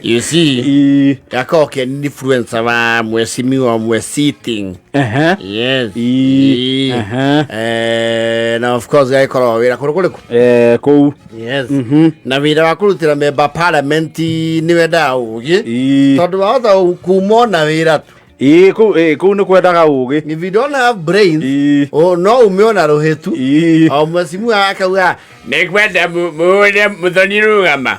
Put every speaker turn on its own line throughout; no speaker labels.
You see, gakorwo ke influencer wa mheshimiwa mwesiting. Yes. Ii. Na of course gagĩkorwo wĩra kũrĩ kũrĩkũ?
Eh, kũu.
Yes. Na wĩra wa kũrutĩra member parliament nĩ wendaga ũgĩ, tondũ wahota kuma na wĩra tu.
Ii, kũu kũu nĩ kwendaga ũgĩ.
If you don't have brains, no ume ona rũhĩtu. O mheshimiwa akauga nĩ kwenda mũne Mũthoni rũgama.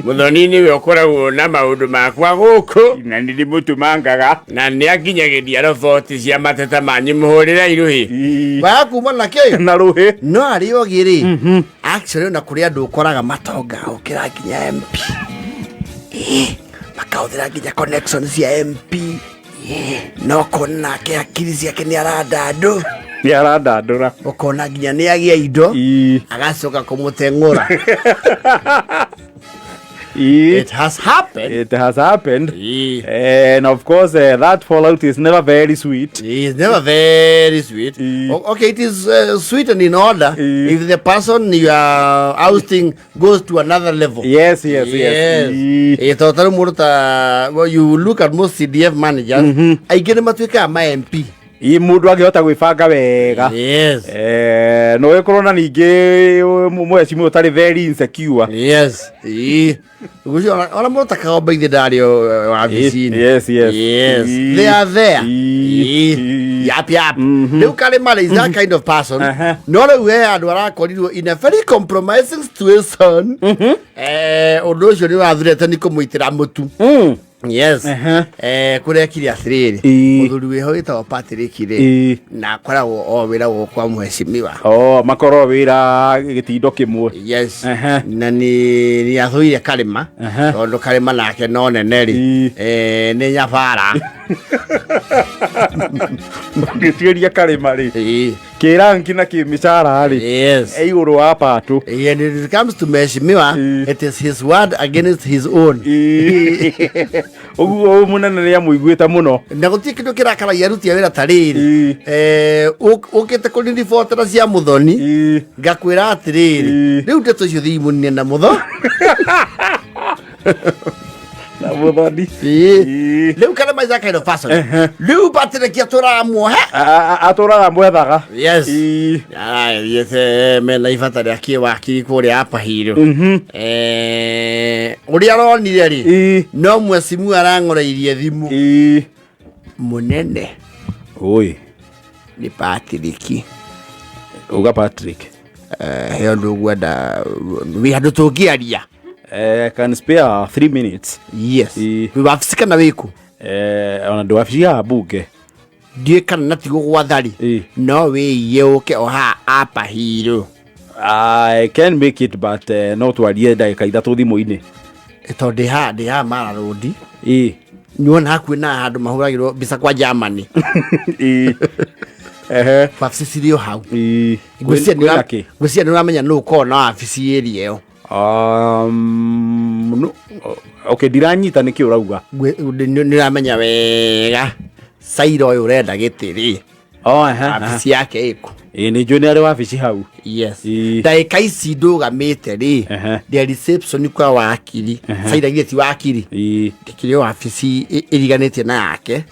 Mũthoni nĩwe ũkoragwo na maũndũ makwa gũkũ.
Na nĩ ndĩmũtũmangaga.
Na nĩ anginyagĩria roboti cia mateta manyu, mũhũrĩre irũhĩ. Waga kuma na kĩ?
Na rũhĩ.
No arĩa ogĩ rĩ, actually ona kũrĩ andũ ũkoraga matonga gũkĩra nginya MP. Makahũthĩra nginya connection cia MP. No kona nake akiri ciake nĩ arandandũ.
Nĩ arandandũra.
Ũkona nginya nĩ agĩa indo, agacoka kũmũteng'ũra. It has happened.
It has happened. And of course, that fallout is never very sweet.
It's never very sweet. Okay, it is sweet and in order if the person you are ousting goes to another level.
Yes.
Tondũ ta rĩu mũndũ ta, well, you look at most CDF managers, aingĩ nĩ matuĩkaga ma MP.
Ii, mũndũ angĩhota gwĩbanga wega. No ĩkorwo na ningĩ mũhecimiwa ũtarĩ very insecure.
Yes. Ii. Gucio ona mũndũ ta Kagombe ithe ndarĩ wabici-inĩ.
Yes.
Yes. They are there. Ii. Yap. Rĩu Karĩma is that kind of person. No rĩu he andũ arakorirwo in a very compromising situation. Ũndũ ũcio nĩ wathurete nĩ kũmũitĩra mũtu. Yes. Kũrekire atĩrĩrĩ, mũthuri wĩho wĩtagwo Patrick rĩ, na akoragwo o wĩra gũkũ kwa mheshimiwa.
Oh, makorwo wĩra gĩtindo kĩmwe.
Yes. Na nĩ athũire Karĩma, tondũ Karĩma nake no nene rĩ, nĩ nyabara.
Ũngĩtuĩria Karĩma rĩ, kĩranki na kĩmĩcara rĩ, e igũrũ wa patũ.
And it comes to mheshimiwa, it is his word against his own.
Ũguo ũyũ mũnene nĩ amũiguĩte mũno.
Na gũtirĩ kĩndũ kĩrakaragia aruti a wĩra ta rĩrĩ, ũkĩte kũriribotera cia Mũthoni, ngakwĩra atĩrĩrĩ, rĩu ndeto icio thiĩ mũnine na mũtho
na Mũthoni.
Rĩu kana is that kind of person. Rĩu Patrick atũraga muohe.
Atũraga mwethaga.
Yes. Arathiĩte mena ibata rĩa kĩwakiri kũrĩa Apahirũ. Ũrĩa aronire rĩ, no mwecimu arang'oreirie thimũ. Mũnene.
Oi.
Nĩ Patrick.
Uga Patrick.
He ũndũ ũgwenda, wĩ handũ tũngĩaria?
Can spare 3 minutes.
Yes. Wĩ wabici kana wĩkũ?
Ona ndĩ wabici ya bunge.
Ndiũĩ kana na tigũ gwathari, no wĩiye ũke o haha Apahirũ.
I can make it, but no twarie ndagĩka 3 thimũ-inĩ.
Tondũ ndĩ haha Mara Road. Nĩwona hakuhĩ na handũ mahũragĩrwo mbica kwa Germany. Wabici cirĩ o hau. Ngwĩciria
Kwĩna kĩ?
Ngwĩciria nĩ ũramenya nũ ũkoragwo na wabici area ĩyo.
No, okay, ndiranyita nĩkĩ ũrauga.
Nĩ ũramenya wega Saira ũyũ ũrenda gĩtĩ rĩ,
Oh, aha, aha.
wabici yake ĩkũ?
Ĩĩ, nĩ njũĩ nĩ arĩ wabici hau.
Yes. Ndagĩka ici ndũgamĩte rĩ, ndĩ reception kwa wakiri. Saira githĩ ti wakiri? Ndĩkĩrĩ o wabici ĩriganĩtie na yake.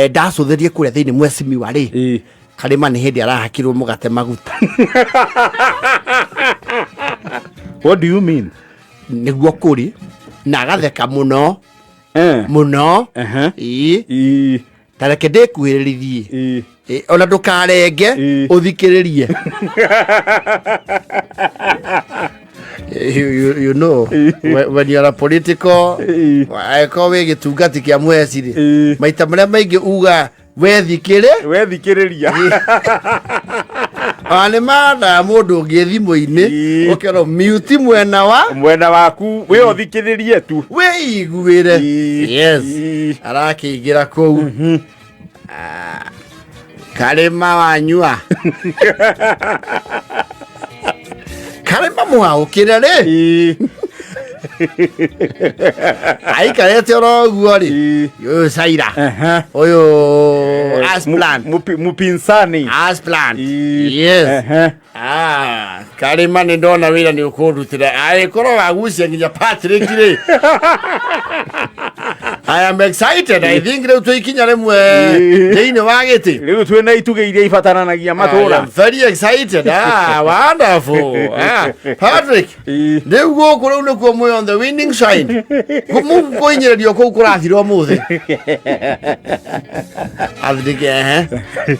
Ndacũthĩrie kũrĩa thĩinĩ mwecimiwa rĩ, Karĩma nĩ hĩndĩ arahakirwo mũgate maguta.
What do you mean?
Nĩguo kũrĩ na agatheka mũno mũno. Ĩĩ. Ta reke ndĩkuhĩrĩrie. Ona ndũkarenge, ũthikĩrĩrie. You know, when you are a political, angĩkorwo wĩ gĩtungati kĩa mweci rĩ, maita marĩa maingĩ uga wethikĩrĩ
Wethikĩrĩria.
Ona nĩ mandaga mũndũ ũngĩ thimũ-inĩ, ũkerwo mute mwena wa
mwena waku, wĩ ũthikĩrĩrie tu.
Wĩiguĩre. Yes. Arakĩingĩra kũu. Ah, Karĩma wanyua Karĩma mũhaũkĩre rĩ, aikarĩte oro ũguo rĩ, ũyũ Caira ũyũ. As planned.
Mupinsani.
As planned.
Ii.
Yes.
Ehe.
Ah, Karima nĩ ndona wĩra nĩ ũkũndutĩra agĩkorwo wagucia nginya Patrick rĩ. I am excited. I think rĩu twĩ ikinya rĩmwe thĩinĩ wa gĩtĩ.
Rĩu twĩ na itugĩ iria ibataranagia
I
matũra.
am very excited. Ah, wonderful. Ah, Patrick.
Ii.
Rĩu gũkũ rĩu nĩkuo mwĩ on the winning side. Kũinyĩrĩrio kũu kũrathira ũmũthĩ. Athirike ehe.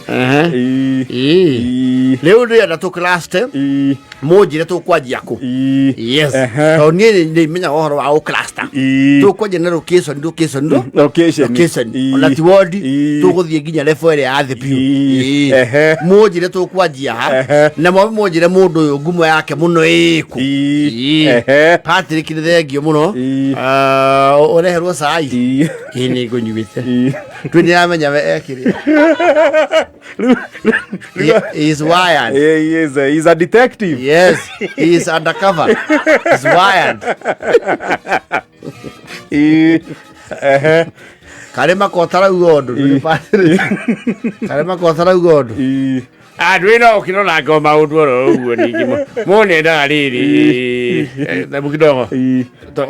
Ehe.
Ii.
Ii.
Ii.
Rĩu ndĩrenda tũcluster
Ii.
Mũnjĩre tũkwanjia kũ.
Ii.
Yes.
Ehe.
Tondũ niĩ nĩ menyaga ũhoro wa gũcluster.
Ii.
Tũkwanjia na location, location, ro.
Location.
Location.
Ii.
Ona ti wodi.
Ii.
Tũgũthiĩ nginya level ĩrĩa ya thĩ biũ.
Ii.
Ii.
Ehe.
Mũnjĩre tũkwanjia ha.
Ehe.
Na mwambe mũnjĩre mũndũ ũyũ ngumo yake mũno ĩkũ.
Ii.
Ii.
Ehe.
Patrick nĩ thengio mũno.
Ii.
Ah, ũreherwo cai.
Ii.
Ĩ nĩ ngũnyuĩte.
Ii.
Twĩ nĩramenya we ekĩrĩ. He is wired.
Yeah, he's a detective.
Yes, he is undercover. He's wired.
Ii. Ehe.
Karĩ makotarauga ũndũ. Ndũrĩ Patrick. Karĩ makotarauga ũndũ.
Ii.
Andũ ĩno ũkĩrora ngo maũndũ oro ũguo ningĩ mũnendaga rĩrĩ hebu kidogo.
Ii.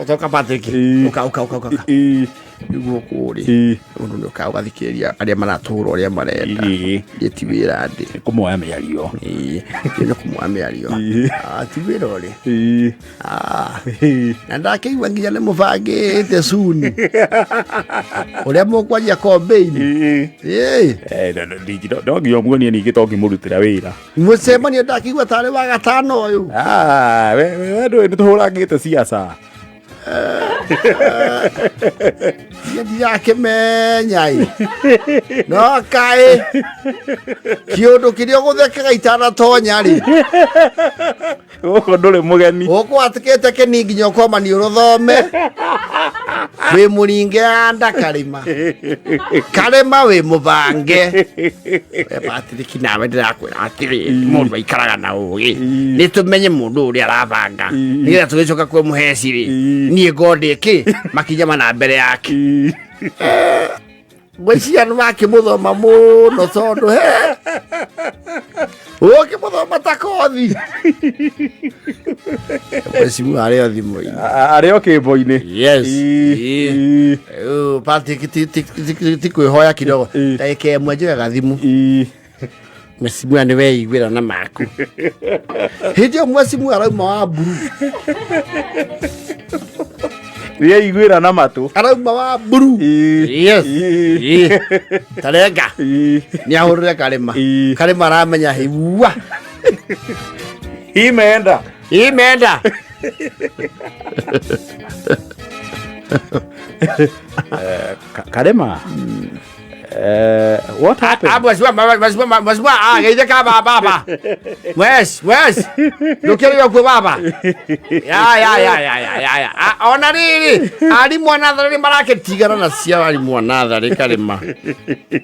Toka Patrick.
Ii.
Ũka ũka ũka ũka.
Ii.
Nĩguo kũrĩ.
Ii.
Ũndũ nĩ ũkaga ũgathikĩrĩria arĩa maratũra ũrĩa marenda.
Ii.
Niĩ ti wĩra ndĩ.
Kũmoya mĩario.
Ĩĩ, nĩ kũmwa mĩario.
Ii.
Ah, ti wĩra ũrĩ.
Ii.
Ah.
Ii.
Na ndakĩigua nginya nĩ mũbangĩte suni ũrĩa mũkwanjia kombeini.
Ii.
Ĩĩ,
Eh, no nginya ũmuonie ningĩ to ngĩmũrutĩra wĩra.
Mũcemanio ndakĩigua tarĩ wa gatano ũyũ.
Ah, we ndũĩ nĩ tũhũrangĩte ciaca.
Niĩ ndirakĩmenya ĩ no kaĩ kĩũndũ kĩrĩa ũgũthekaga itanatonya rĩ.
Gũkũ ndũrĩ mũgeni.
Ũkwatĩkĩte kĩni nginya ũkoma nĩ ũrũthome wĩ mũringe ya nda. Karĩma karĩma wĩ mũbange. We Patrick, nawe ndĩrakwĩra atĩrĩ, mũndũ aikaraga na ũgĩ, nĩ tũmenye mũndũ ũrĩa arabanga nĩgetha tũgĩcoka kwĩ mũheci rĩ. Niĩ ngondĩ kĩ makinya mana mbere yake.
Ii.
Ngwĩciria nĩ wakĩmũthoma mũno tondũ he ũkĩmũthoma ta kothi mwecimu arĩ o thimũ-inĩ.
Arĩ o kĩmbo-inĩ.
Yes.
Ii.
Ii.
Ii.
Rĩu, Patrick, ti kwĩhoya kidogo.
Ii.
Ndagĩka ĩmwe njoyaga thimũ.
Ii.
Mwecimua nĩ weiguĩra na maku hĩndĩ ĩyo mwecimua arauma wa mburu.
Nĩeiguĩra na matũ.
Arauma wa mburu.
Ii.
Yes.
Ii.
Ii. Tarenga.
Ii.
Nĩ ahũrĩre karĩma.
Ii.
Karĩma aramenya hĩua.
Imeenda.
Imenda.
Karema. What happened?
Ah, mheshimiwa, mheshimiwa, mheshimiwa, ah, geithia ka baba. Wes, wes. Ndũkĩrĩo kuo baba. Ya, ya, ya, ya, ya, ya, ya. Ah, ona rĩrĩ, arimũ a natharĩ nĩ marakĩtigana na cia arimũ a natharĩ karĩma.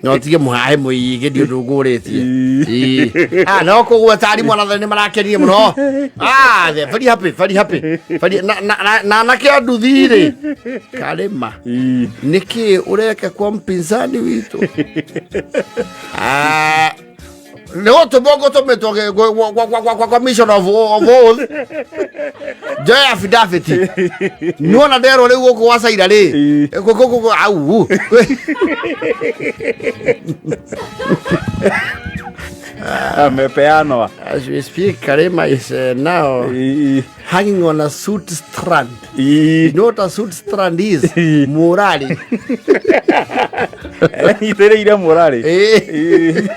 No tige mũhahe mũingĩ ndi ũndũ ngũrĩtie. Ĩĩ. Ah, no kũgweta arimũ a natharĩ nĩ marakenire mũno. Ah, they're very happy, very happy. Very, na anake a nduthi rĩ. Karĩma.
Ii.
Nĩkĩ ũreka kwa mpinzani witũ? Ah, nĩ gũtũmwo ngũtũmĩtwo kwa mission of oath njoe affidavit nĩwona nderwo rĩu gũkũ gwa caira rĩ.
Ii.
Au.
Amepeanwa.
As we speak, Karima is now
Ii.
hanging on a suit strand.
Ii.
You know what a suit strand is?
Ii.
Murari.
Enyitĩrĩire mũrarĩ.
Ĩĩ.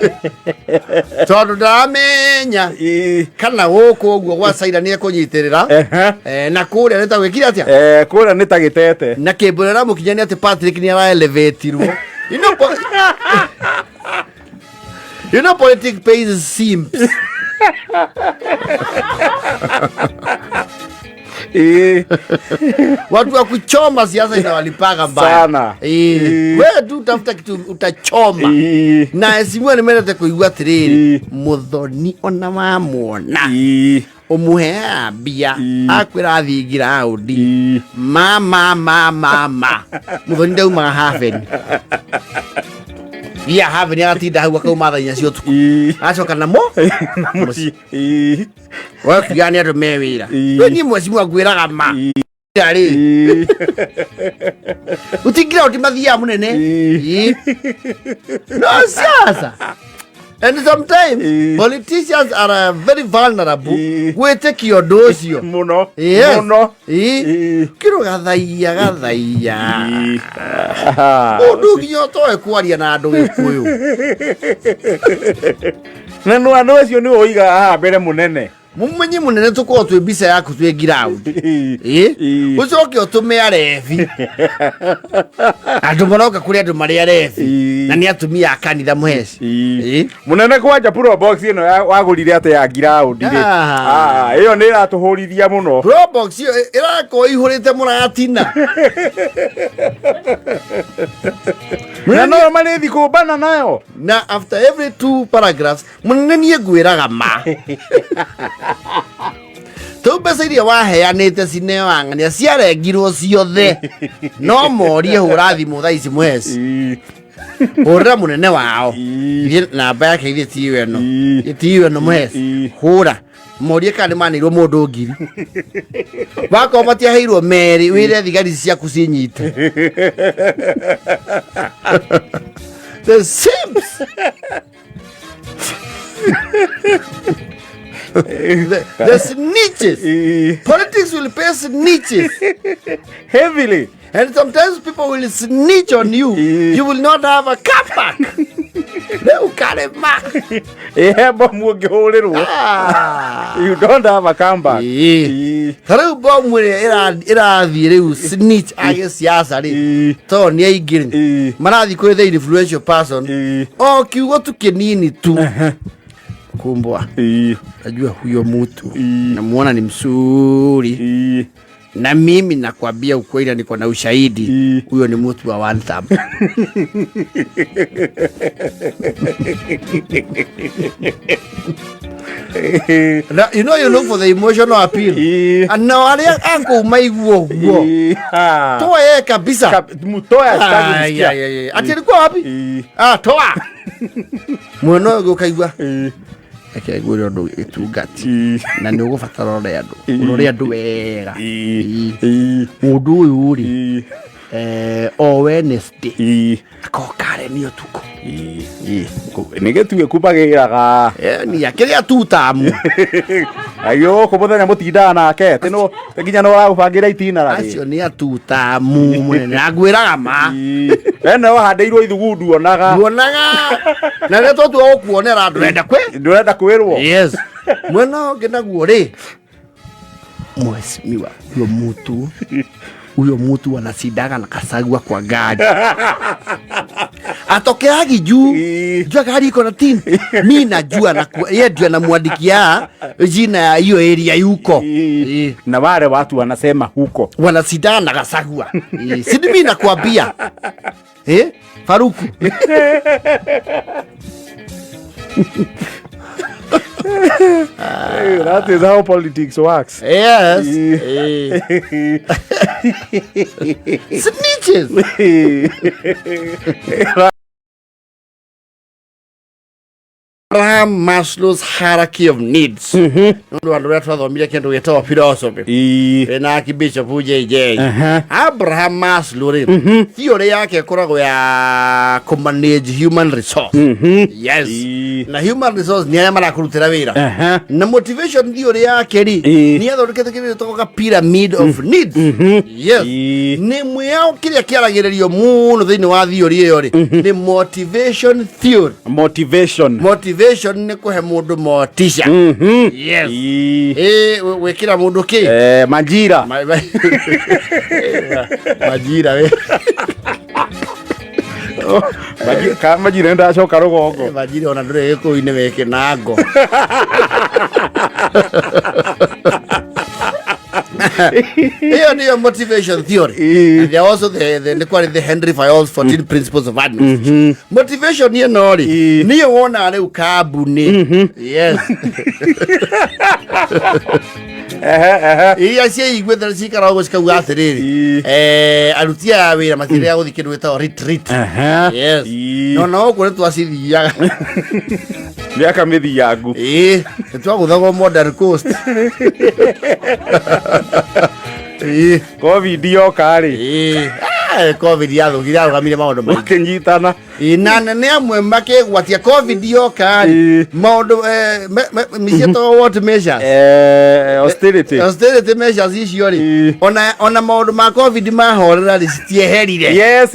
Tondũ ndaramenya
Ii.
kana gũkũ ũguo gwa caira nĩ ekũnyitĩrĩra.
Ehe.
Eh, na kũrĩa nĩ ta gwĩkire atĩa.
Eh, kũrĩa nĩ ta gĩtete.
Na kĩmbũrĩ ramũkinya nĩ atĩ Patrick nĩ araelevatirwo. You know politics pays simps.
Ii.
Watu wa kuchoma siasa inawalipaga mbaya
Sana.
Ĩĩ.
Ĩĩ.
We tu tafuta kitu utachoma.
Ii.
Na esimua nĩ mendete kũigua atĩrĩrĩ,
Ĩĩ.
mũthoni ona wamuona
Ii.
ũmũheaga mbia
Ĩĩ.
akwĩra athingira aũndi.
Ii.
Ma ma ma ma ma mũthoni ndaumaga habeni. Ia have nĩ aratinda hau akauma thaa 4 cia ũtukũ. Acoka namo
Na mũciĩ. Ii.
we kuga nĩ andũ me wĩra.
Ii.
Rĩu niĩ mwecimu ngwĩraga ma. Rĩ. Utingira uti mathiaga munene.
Ii.
Ii. No siasa. And sometimes
Ii.
politicians are very vulnerable
Ii.
gwĩtĩkia ũndũ ũcio.
Mũno.
Yes.
Mũno.
Ii.
Ii.
Kĩrũ gathaiya gathaiya.
Ii.
Mũndũ nginya ũtoe kwaria na andũ gĩkũyũ.
Na nũ andũ acio nĩ ũigaga haha mbere mũnene.
Mũmenye mũnene tũkorwo twĩ mbica yaku twĩ ground.
Ii.
Ĩ?
Ii.
Ũcoke ũtũme arebi. Andũ maroka kũrĩ andũ marĩ arebi.
Ii.
Na nĩ atumia a kanitha mũheci.
Ii.
Ĩ?
Mũnene kwanja probox ĩno wagũrire atĩ ya ngiraũndi rĩ.
Ah.
Ah, ĩyo nĩ ĩratũhũrithia mũno.
Probox ĩyo ĩrakorwo ĩihũrĩte mũratina.
Na no marĩthi kũmbana nayo.
Na after every two paragraphs mũnene niĩ ngwĩraga ma. Tau mbeca iria waheanĩte cineo ang'ania ciarengirwo ciothe. No morie hũra thimũ thaa ici mũheci.
Ii.
Hũrĩra mũnene wao.
Ii.
Ithiĩ namba yake ithiĩ tiyo ĩno.
Ii.
Tiyo ĩno mũheci.
Ii.
Hũra. Morie kana nĩmaneirwo mũndũ ngiri. Wakorwo matiaheirwo merĩ wĩre thigari ciaku cinyite. The simps. The snitches.
Ii.
Politics will pay snitches.
Heavily.
And sometimes people will snitch on you.
Ii.
You will not have a comeback. Rĩu karĩma.
Ĩhe bomu ũngĩhũrĩrwo.
Ah.
You don't have a comeback.
Ii.
Ii.
Ta rĩu bomu ĩrĩa ĩrathiĩ rĩu snitch a gĩsiasa rĩ
Ii.
tondũ nĩ aingĩ rĩ
Ii.
marathiĩ kũrĩ the influential person
Ii.
o kiugo tu kĩnini tu kumbwa
Ii.
najua huyo mutu
Ii.
namuona ni mzuri
Ii.
na mimi nakwambia ukweli na niko na ushahidi
Ii.
huyo ni mtu wa one thumb. Na, you know you look for the emotional appeal.
Ii.
And now arĩa akũu maigua ũguo
Ii. Ah.
toa yeye kabisa.
Mtoe asitaki
Ai,
kusikia.
ai, ai, ai. Ati alikuwa wapi?
Ii.
Ah, toa. Mwena ũyũ ũkaigua
Ii.
reke ngwĩre ũndũ gĩtungati
Ii.
na nĩ ũgũbatara ũrore andũ ũrore andũ wega.
Ii.
Ii.
Ii.
Mũndũ ũyũ rĩ
Ii.
o Wednesday
Ii.
akorwo kareni ũtukũ.
Ii. Nĩ gĩtue kumbagĩraga
Ni akĩrĩa tutamu
ayo kå mũthenya mũtindaga nake tĩ no nginya no aragũbangĩra itinara
acio nĩ atutamu mũnene angwĩraga ma
ene wahandĩirwo ithugundu onaga
nduonaga na rĩrĩa twatua gũkuonera ndũrenda kwĩ
ndũrenda kwĩrwo
yes mwena ũngĩ naguo rĩ mheshimiwa huyo mtu huyo mtu anasindaga na kasagua kwa gari atokeagi juu
Ii.
jua gari iko na tin mi najua na yeye ndio anamwandikia jina ya hiyo area yuko.
Ii.
Ii.
Na wale watu wanasema huko
Wanasidana na Gachagua. Ii. Si mimi nakwambia eh Faruku.
Hey, that is how politics works.
Yes.
Ii.
Eh. Snitches. Abraham Maslow's hierarchy of needs. Nĩ andũ arĩa twathomire kĩndũ gĩtagwo philosophy.
Ii.
Wĩna Archbishop JJ.
Aha.
Abraham Maslow rĩ, theory yake ĩkoragwo ya kũmanage human resource. Yes.
Ii.
Na human resource nĩ arĩa marakũrutĩra wĩra.
Aha.
Na motivation theory yake rĩ,
Ii.
nĩ athondekete kĩndũ gĩtagwo ka pyramid of needs. Yes.
Ii.
Nĩ ĩmwe yao kĩrĩa kĩaragĩrĩrio mũno thĩinĩ wa theory ĩyo rĩ, nĩ motivation theory.
Motivation.
Motivation nĩ kũhe mũndũ motisha. Yes.
Ii.
Ĩ, gwĩkĩra mũndũ kĩ?
Eh, majira.
Majira we.
Ka majira ndacoka rũgongo.
Majira ona ndũrĩ gĩkũyũ-inĩ wĩ kĩnango. Ĩyo nĩyo motivation theory. And there are also the nĩ kwarĩ the Henry Fayol's 14 principles of administration. Motivation ĩno rĩ, nĩyo wonaga rĩu kambuni, yes,
Ehe, ehe.
Iria ciĩiguĩte cikara ũguo cikauga atĩrĩrĩ, aruti aya a wĩra matirĩa gũthiĩ kĩndũ gĩtagwo retreat. Yes. No na gũkũ nĩ twacithiaga.
Mĩaka mĩthiangu.
Ĩĩ, nĩ twagũthagwo Modern Coast. Ĩĩ.
Covid yoka rĩ,
Ĩĩ. Ah, Covid yathũkire, yarũgamire maũndũ maingĩ.
Makĩnyitana.
Ĩĩ, na nene amwe makĩgwatia Covid yoka rĩ, maũndũ miciĩtagwo what measures?
Austerity.
Austerity measures icio rĩ, ona maũndũ ma Covid mahorera rĩ, citieherire.
Yes,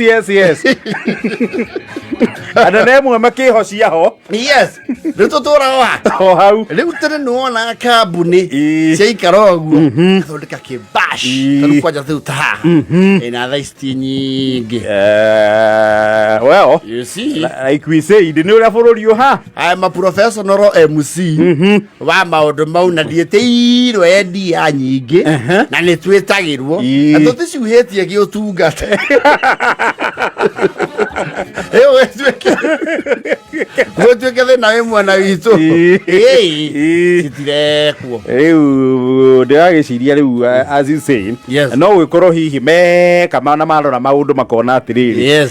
anene amwe makĩhocia ho.
Yes, rĩu tũtũraga wa
o hau.
Rĩu tene nĩwonaga kambuni ciaikara ũguo, athondeka kĩbash. Tarĩu kwanja rĩu ta haha ĩna thaa ici ti nyingĩ.
Well,
You see?
Like we said, nĩ ũrĩa bũrũri ũha.
I'm a professional MC wa maũndũ mau na ndiĩtĩirwo endia nyingĩ na nĩ twĩtagĩrwo na tũticuhĩtie gĩũtungata. Ĩyo gwĩtuĩke thĩna wĩ mwena witũ. Ĩĩ, citirekwo.
Rĩu ndĩragĩciria rĩu, as you say, no gwĩkorwo hihi meka mana marora maũndũ makona atĩrĩrĩ,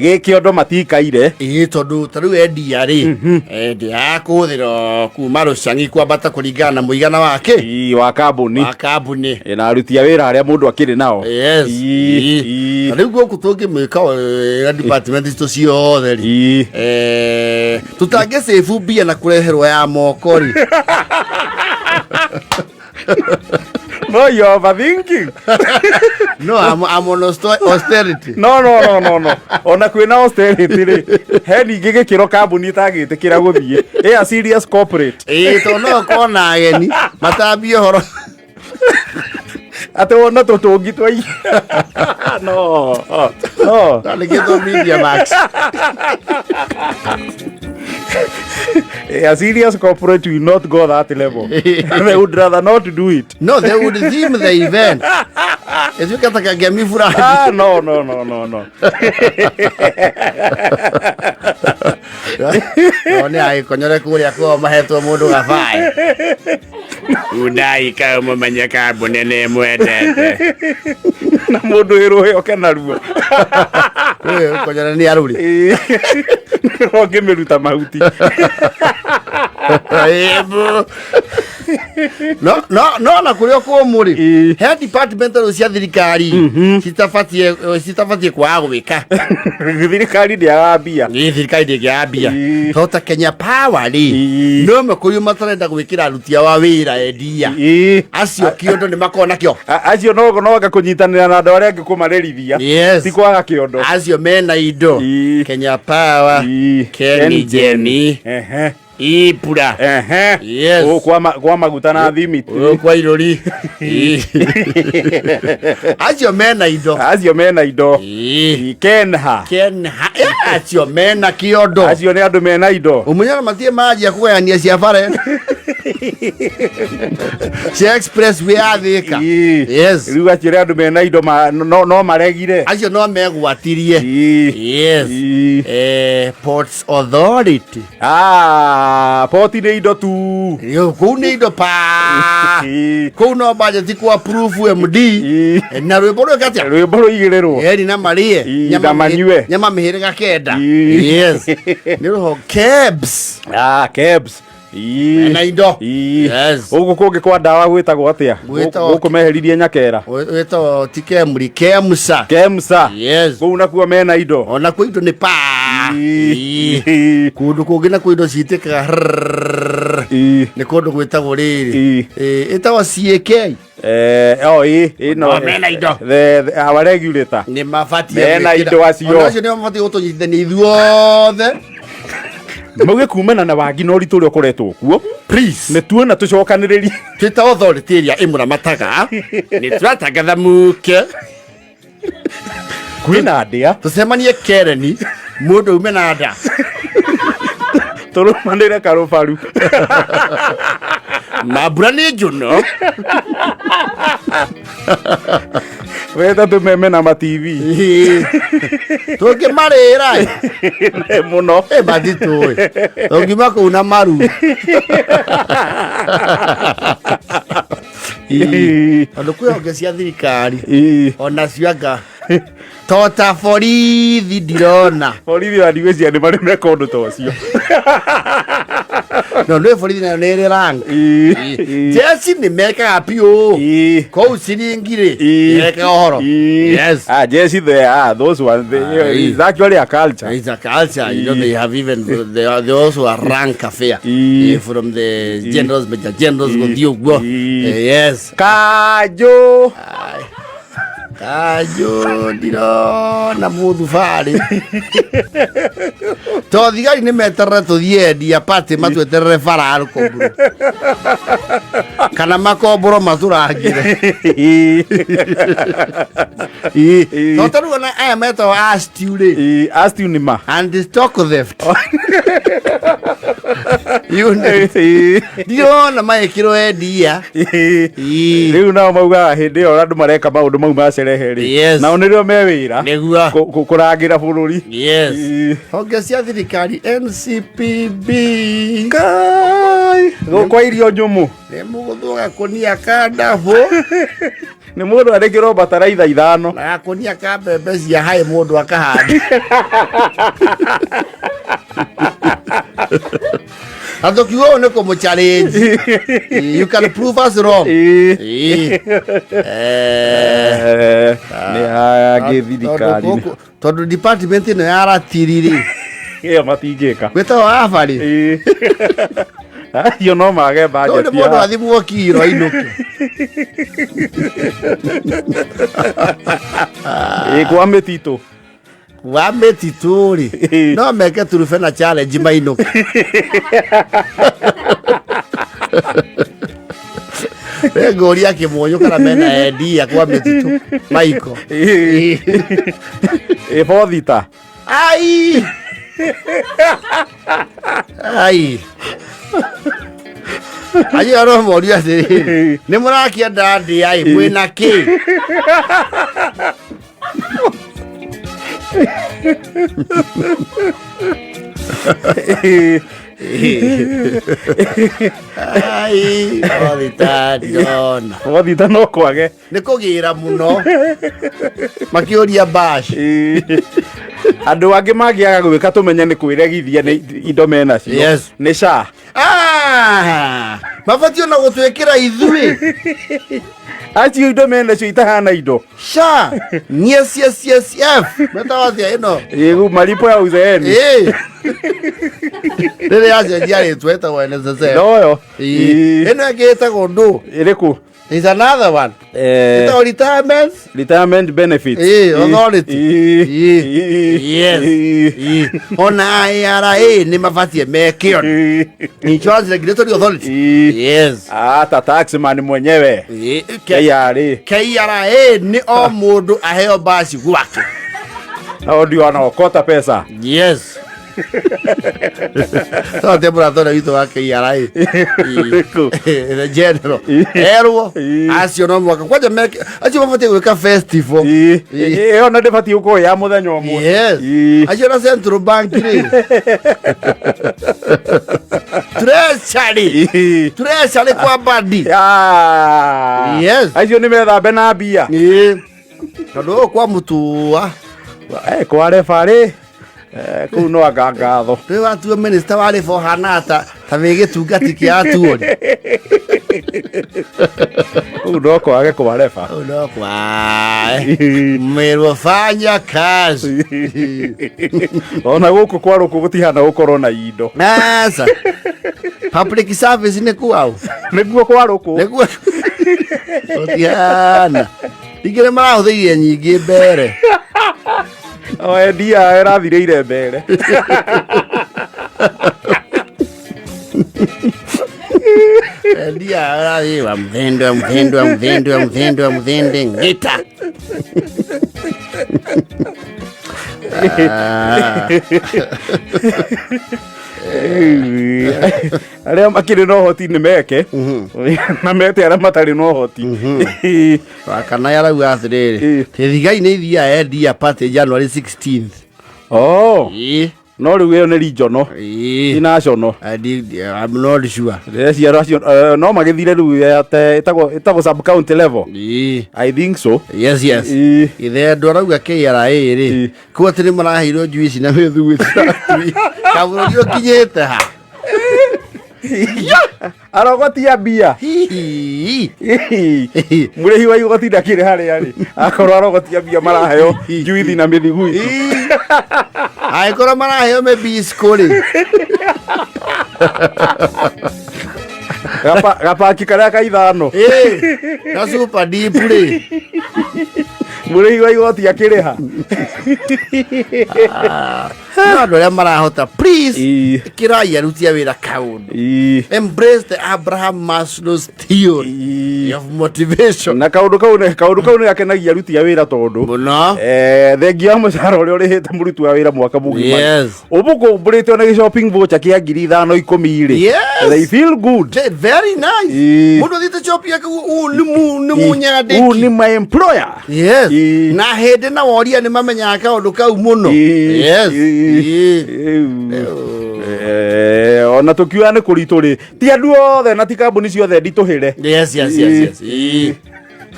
gĩkĩondo matikaire.
Ĩĩ, tondũ ta rĩu endia rĩ, endia kũhũthĩra kuma rũcang'i kwambata kũringana na mũigana wake
wa kambuni.
Wa kambuni.
Na aruti a wĩra arĩa mũndũ akĩrĩ nao.
Na rĩu gũkũ tũngĩmĩka wega department citũ ciothe rĩ, tũtangĩcĩbu mbia na kũreherwo ya moko rĩ.
No, you are overthinking.
No, I'm on austerity.
No, ona kwĩna austerity rĩ, he ningĩ gĩkĩro kambuni ĩtangĩtĩkĩra gũthiĩ ĩ a serious corporate.
Ĩĩ, tondũ no ũkorwo na ageni matambie ũhoro.
Atĩ wona tũtũngi twa no.
Twandĩkĩtwo Media Max.
A serious corporate will not go that level. They would rather not do it.
No, they would theme the event ĩtuĩke ta kangemi fulani.
Ah, no.
No nĩ agĩkonyore kũrĩa kwao mahetwo mũndũ gabaĩ undai kaũ mũmenye kambuni nĩ mwendete.
Na mũndũ wĩ rũhĩ oke naruo.
Konyore nĩ arũrĩ.
Ũngĩmĩruta mahuti.
Ĩmbu. No na kũrĩa kũmũ rĩ, he department rĩu cia thirikari citabatie kwaga gwĩka.
Thirikari ndĩagaga mbia.
Nĩ thirikari ndĩngĩambia. To ta Kenya Power rĩ, no mekũrio matarenda gwĩkĩra aruti a wĩra endia acio kĩondo nĩ makoragwo nakĩo.
Acio no anga kũnyitanĩra na andũ arĩa angĩ kũmarerithia. Ti kwaga kĩondo.
Acio mena indo. Kenya Power, KenGen, Ipura. Yes.
Gũkũ kwa maguta na thimiti.
Gũkũ kwa irũri. Acio mena indo.
Acio mena indo. Kenha.
Kenha. Acio mena kĩondo.
Acio nĩ andũ mena indo.
Ũmenyaga matirĩ manjia kũgayania cia bara ĩno cia expressway ya Thĩka. Yes.
Rĩu acio nĩ andũ mena indo no maregire.
Acio no megwatirie. Yes. Ports Authority.
Ah, poti nĩ indo tu.
Yo, kũu nĩ indo pa. Kũu no budget ku approve MD. Na rwĩmbo rwĩke atĩa?
Rwĩmbo rũigĩrĩrwo.
Eri na marĩe.
Na manyue.
Nyama mĩhĩrĩga 9. Yes. Nĩ rũho KEBS.
Ah, KEBS.
Mena indo.
Yes. Gũkũ kũngĩ kwa ndawa gwĩtagwo atĩa? Gũkũ meheririe Nyakera.
Wĩtagwo ti Kemri, Kemsa.
Kemsa.
Yes.
Kũu nakuo mena indo.
Ona kwĩ indo nĩ pa. Kũndũ kũngĩ nakuo indo ciitĩkaga rrrr. Nĩ kũndũ gwĩtagwo rĩrĩ. Ĩtagwo CAK.
Oh, ĩ no.
No, mena indo.
Our regulator.
Nĩ mabatiĩ
Mena
gwĩkĩra.
indo acio.
Ona acio nĩo mabatiĩ gũtũnyitithania ithuothe.
Mauge kumana na wagi na ũritũ ũrĩa ũkoretwo kuo.
Please.
Nĩ tuona tũcokanĩrĩrie.
Twĩta authority ĩrĩa ĩmũramataga nĩ tũratangatha muke.
Kwĩna ndĩa.
Tũcemanie Kereni mũndũ ume na nda.
Tũrũmanĩre karũbaru.
Mambura nĩ njuno.
Weta tumeme na ma TV.
Tũngĩmarĩra
Nĩ mũno.
Ĩ mathitũĩ tũngiuma kũu na maru. Ĩĩ. Tondũ kwĩ honge cia thirikari onacio anga tota borithi ndirona.
Borithi wa ndigwĩciria nĩ marĩ meka ũndũ ta ũcio.
No nĩ borithi nayo nĩ ĩrĩ rank. Jeci nĩ mekaga biũ. Kũu ciringi rĩ mekaga ũhoro. Yes.
Ah, Jesse, they are those ones. They,
Aye.
it's actually a culture.
It's a culture, you know. They have even they also a rank affair. From the generals, major generals, gũthiĩ ũguo. Yes.
Kanjũ.
Ai. Kanjũ ndirona mũthubarĩ to thigari nĩ meterere tũthiĩ endia pati matweterere bara rũkombũro kana makombũro matũrangĩre. To tarĩu ona aya metagwo astiu rĩ.
Astiu nĩ ma.
And stock theft unit ndirona magĩkĩrwo endia.
Rĩu nao maugaga hĩndĩ ĩyo andũ mareka maũndũ mau ma cerehe rĩ, nao nĩrĩo me wĩra
Nĩguo.
Kũrangĩra bũrũri.
Honge cia thirikari NCPB.
Kai, gũkwa irio nyũmũ.
Nĩ mũgũthwo gakũnia ka ndabũ.
Nĩ mũndũ andĩkĩrwo bataraitha 5.
Na gakũnia ka mbembe cia haĩ mũndũ akahanda. Na tũkiuga ũũ nĩ kũmũ challenge. You can prove us wrong.
Nĩ hangĩ thirikari.
Tondũ department ĩno ya ratiri rĩ,
ĩyo matingĩka.
Gwĩtagwo abarĩ.
Acio no mage
Tondũ
budget
mũndũ
ya
athimwo kiro ainũke.
Kwa mĩtitũ.
Wa mĩtitũ rĩ, no meke turube na challenge mainũke. Ngũria kĩmũnyũ kana mena endia kwa mĩtitũ maiko.
Ĩ bothita.
Ai! Ai! Acio no morio atĩrĩrĩ, nĩ mũrakĩenda ndĩa ĩ mwĩna kĩ? Ai, bothita ndirona.
Bothita no kwage.
Nĩ kũgĩra mũno. Makĩũria bash.
Andũ angĩ mangĩaga gwĩka tũmenye nĩ kwĩregithia nĩ indo menacio. Nĩ SHA.
Mabatiĩ ona gũtwĩkĩra ithuĩ.
Acio indo menacio itahana indo.
SHA, NSSF. Metagwo atĩa ĩno?
Ĩgu malipo ya uzeeni.
Rĩrĩa yacenjia rĩtwa ĩtagwo NSSF.
Noyo.
Ĩno ĩngĩ ĩtagwo ndũ?
Ĩrĩkũ?
Is another one. Ĩtagwo retirement.
Retirement benefits.
Authority. Yes. Ona IRA nĩ mabatiĩ mekĩo. Insurance Regulatory Authority. Yes.
Hata taxman mwenyewe. KRA.
KRA nĩ o mũndũ aheo baci gwake.
Hao ndio wanaokota pesa.
Yes. No te mũrata ũrĩa witũ wa KRA. The general. Erwo acio no mwaka kwanja meke acio mabatiĩ gwĩka festival.
Ĩyo na ndĩbatiĩ gũkorwo ya mũthenya ũmwe.
Yes. Acio na Central Bank rĩ. Treasury. Treasury kwa badi. Yes.
Acio nĩ methambe na mbia.
Tondũ ũyũ kwa mũtua.
Kwa rebarĩ. Kũu no anga ngatho.
Rĩu watuo minister wa rĩba ũhana ta wĩ gĩtungati kĩa atuori.
Kũu no kwage kwa reba.
Kũu no kwage. Mwerwo fanya kazi.
Ona gũkũ kwa rũkũ gũtihana gũkorwo na indo.
Aca. Public service nĩ kuau.
Nĩguo kwa rũkũ.
Nĩguo. Gũtihana. Ningĩ nĩ marahũthĩrire nyingĩ mbere.
O endia ĩrathirĩire mbere.
Endia ĩrathiĩ wa mũthende wa mũthende wa mũthende wa mũthende wa mũthende ngĩta.
Arĩa makĩrĩ na ũhoti nĩ meke na mete arĩa matarĩ na ũhoti.
Wakana yarauga atĩrĩrĩ, Thigai nĩ ithiaga endia party January 16th.
Oh. No rĩu ĩyo nĩ regional. Ti national.
I'm not sure.
Ndĩreciria acio no magĩthire rĩu ĩtagwo sub county level. I think so.
Yes. Ithe arauga KRA rĩ, kũu atĩ nĩ maraheirwo juici na mĩthugwiti. Kabũrũri ũkinyĩte ha?
Arogotia mbia.
Hihi.
Mũrĩhi wa igoti ndakĩrĩ harĩa rĩ, akorwo arogotia mbia maraheo juithi na mĩthiguiti.
Angĩkorwo maraheo mĩbisco rĩ.
Gapaki karĩa ka ithano.
Na super deep rĩ.
Mũrĩhi wa igoti akĩrĩha.
No andũ arĩa marahota, please, ĩkĩrai aruti a wĩra kaũndũ. Embrace the Abraham Maslow's theory of motivation.
Na kaũndũ kau nĩ gakenagia aruti a wĩra tondũ
mũno
thengia wa mũcara ũrĩa ũrĩhĩte mũruti wa wĩra mwaka mũgima, ũmũkũmbũrĩte ona gĩ shopping voucher kĩa 5,000 10 rĩ, they feel good.
Very nice. Mũndũ athiĩte shop yake, ũũ nĩ mũnyandĩki.
Ũũ nĩ my employer.
Yes. Na hĩndĩ na woria nĩ mamenyaga kaũndũ kau mũno. Yes.
Ona tũkiuga nĩ kũritũ rĩ, ti andũ othe na ti kambuni ciothe nditũhĩre.
Yes.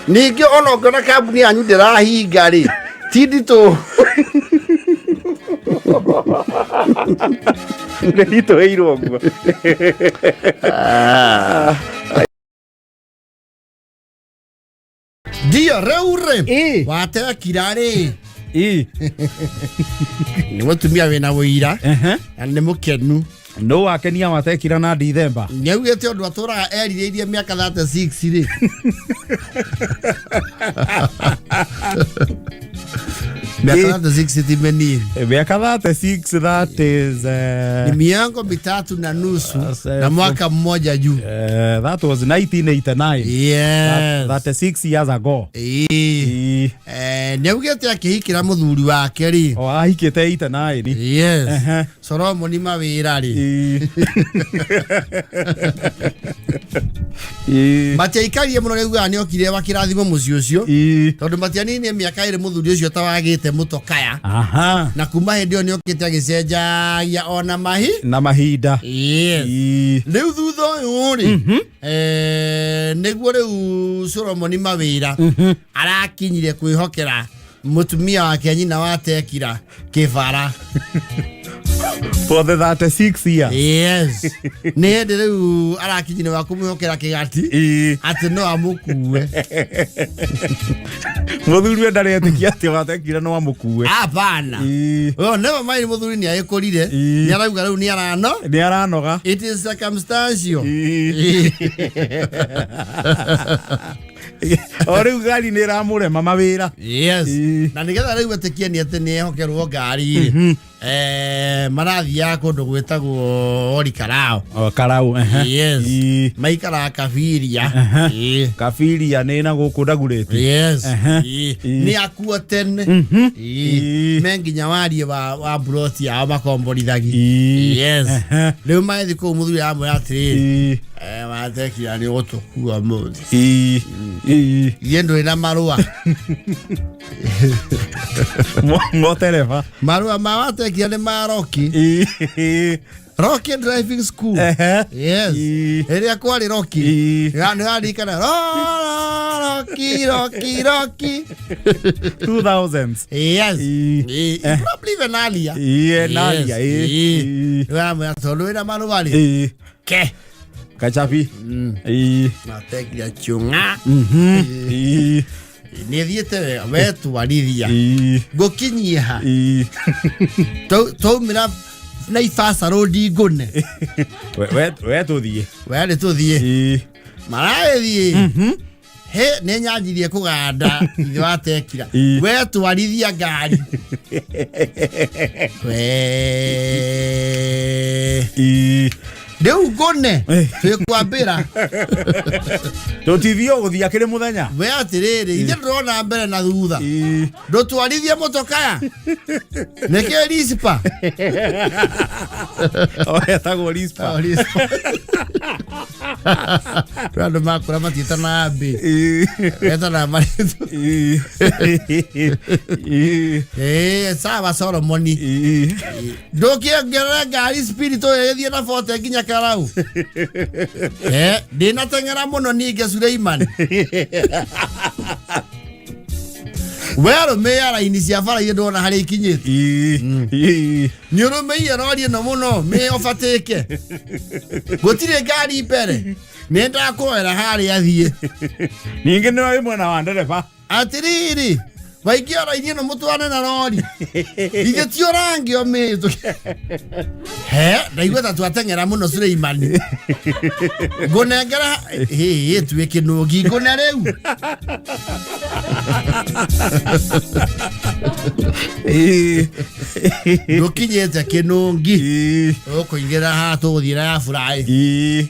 Ningĩ ona ũngĩona kambuni yanyu ndĩrahinga rĩ, ti nditũ.
Nĩ nditũhĩirwo ũguo.
Ndio rĩu rĩ, watekira rĩ, nĩ mũtumia wĩna ũira na nĩ mũkenu.
No wakenia watekira na Dithemba.
Nĩ augĩte ũndũ atũraga erirĩirie mĩaka 36 rĩ. Miaka 36 ti mĩnini.
Miaka 36, that is
Ni miongo mitatu na nusu na mwaka mmoja juu.
That was 1989.
Yes.
36 years ago.
Ĩĩ. Nĩ augĩte akĩhikĩra mũthuri wake rĩ.
O ahikĩte 89.
Yes. Solomoni mawĩra rĩ, matiaikarire mũno. Rĩugaga nĩ okire wa kĩrathimo mũciĩ ũcio tondũ matianinie mĩaka 2 mũthuri ũcio ta wagĩte mũtokaya. Na kuma hĩndĩ ĩyo nĩ okĩte agĩcenjagia ona mahi
na mahinda.
Yes. Rĩu thutha ũyũ rĩ, nĩguo rĩu Solomoni mawĩra arakinyire kwĩhokera mũtumia wake nyina wa Tekira kĩbara.
For the 36 years.
Yes, nĩ hĩndĩ rĩu arakinyire wa kũmwĩhokera kĩgati atĩ no amũkue.
Mũthuri we ndaretĩkia atĩ watekira no amũkue.
Hapana. Oh, never mind, mũthuri nĩ agĩkũrire. Nĩ arauga rĩu nĩ arano
nĩ aranoga.
It is circumstantial.
O rĩu ngari nĩ ĩramũrema mawĩra.
Yes. Na nĩgetha rĩu etĩkie nĩ atĩ nĩ ehokerwo ngari rĩ, marathiaga kũndũ gwĩtagwo Orikarao.
O Karau, ehe.
Yes. Maikaraga Kabiria.
Kabiria nĩ na gũkũ Ndagurĩti.
Yes. Nĩ akuo tene. Me nginya wariĩ wa mburoti yao makomborithagi. Yes. Rĩu magĩthiĩ kũu mũthuri aramwĩra atĩrĩrĩ, watekira nĩ ũgũtũkua mũthĩ. Ithuĩ ndũrĩ na marũa.
Motereba.
Marũa ma watekira nĩ ma Rocky. Rocky Driving School. Yes. Rĩrĩa kwarĩ Rocky. Nĩ waririkana Rocky, Rocky, Rocky.
2000s.
Yes. Probably even earlier.
Ĩĩ, na earlier.
Nĩ tondũ wĩna marũa rĩ. Ke.
Kachabi.
Watekira chung'a. Nĩ thiĩte wega wetwarithia. Ngũkinyie ha? Twaumĩra Naivasha Road ngũne.
We tũthiĩ.
We nĩ tũthiĩ. Maragĩthiĩ. He nĩ nyanjirie kũganda ithe watekira. We twarithia ngari. We. Rĩu ngũne
Eh.
twĩkwambĩra.
Tũtithio gũthiĩ akĩrĩ mũthenya.
We atĩrĩrĩ, ithe ndĩrona mbere na thutha.
Ii.
Ndũtwarithie mũtokaya. Nĩkĩo rispa.
O, etagwo Rispa.
Oh, rispa. Tũrĩ andũ makũra matiĩtanaga mbĩ.
Ii.
Etanaga marĩtwa.
Ii. Ii.
Ĩĩ, sawa Solomoni.
Ii.
Ndũkĩongerere ngari speed tũgĩthiĩ na bote nginya Karau. Eh, ndinateng'era mũno ningĩ Suleiman. We arũmĩĩa raini cia bara iria ndona harĩa ikinyĩte.
Ii. Ii.
Nĩ ũrũmĩire rori ĩno mũno mĩ obatĩke. Gũtirĩ ngari mbere. Nĩ ndakũrorera harĩa thiĩ.
Ningĩ nĩ wĩ mwena wa ndereba.
Atĩrĩrĩ, waingĩ raini ĩno mũtwarane na rori. Ithe ti ũrangĩ omĩtũ. He, ndaigua ta twateng'era mũno Suleimani. Ngũnengera hĩ tuĩ kĩnũngi ngũne rĩu.
Ii.
Ndũkinyĩte kĩnũngi.
Ii.
Ũkũingĩra haha tũgũthiĩ na ya buraĩ.
Ii.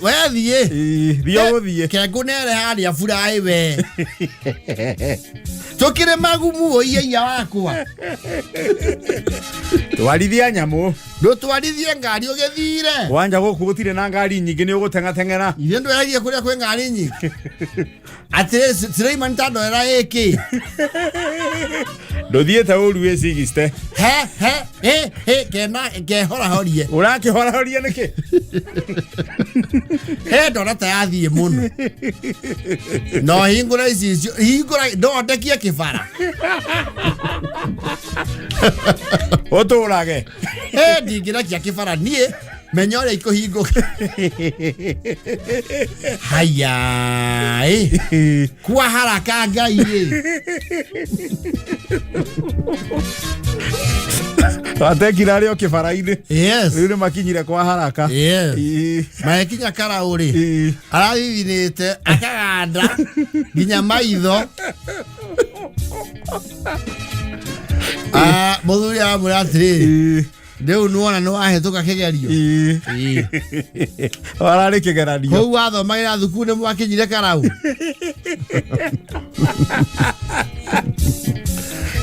We thiĩ.
Ii. Thiĩ ũgũthiĩ.
Ke ngũnere harĩa buraĩ we. Tũkĩrĩ magumu ũiyaia wakwa.
Twarithia nyamũ.
Ndũtwarithie ngari ũgĩthire.
Wanja gũkũ gũtirĩ na ngari nyingĩ nĩ ũgũteng'ateng'era.
Ithe ndweragie kũrĩa kwĩ ngari nyingĩ. Atĩrĩ Suleiman ta ndorera ĩkĩ.
Ndũthiĩte ũru wĩ sigiste.
He he he he kena kehorahorie.
Ũrakĩhorahoria nĩkĩ?
He ndona ta yathiĩ mũno. No hingũra icicio hingũra no ndekie kĩbara.
Ũtũrage.
He ndingĩrekia kĩbara niĩ menya ũrĩa ikũhingũka. Haya ĩ kwa haraka Ngai ĩ.
Watekire arĩ o kĩbara-inĩ.
Yes.
Rĩu nĩ makinyire kwa haraka.
Yes.
Ii.
Magĩkinya karaũ rĩ.
Ii.
Arathithinĩte akaganda nginya maitho. Ah, mũthuri aramwĩra atĩrĩrĩ
Ii.
rĩu nĩwona nĩwahĩtũka kĩgerio.
Ii.
Ii.
Wararĩ kĩgeranio.
Kũu wathomagĩra thukuru nĩ mwakinyire karau.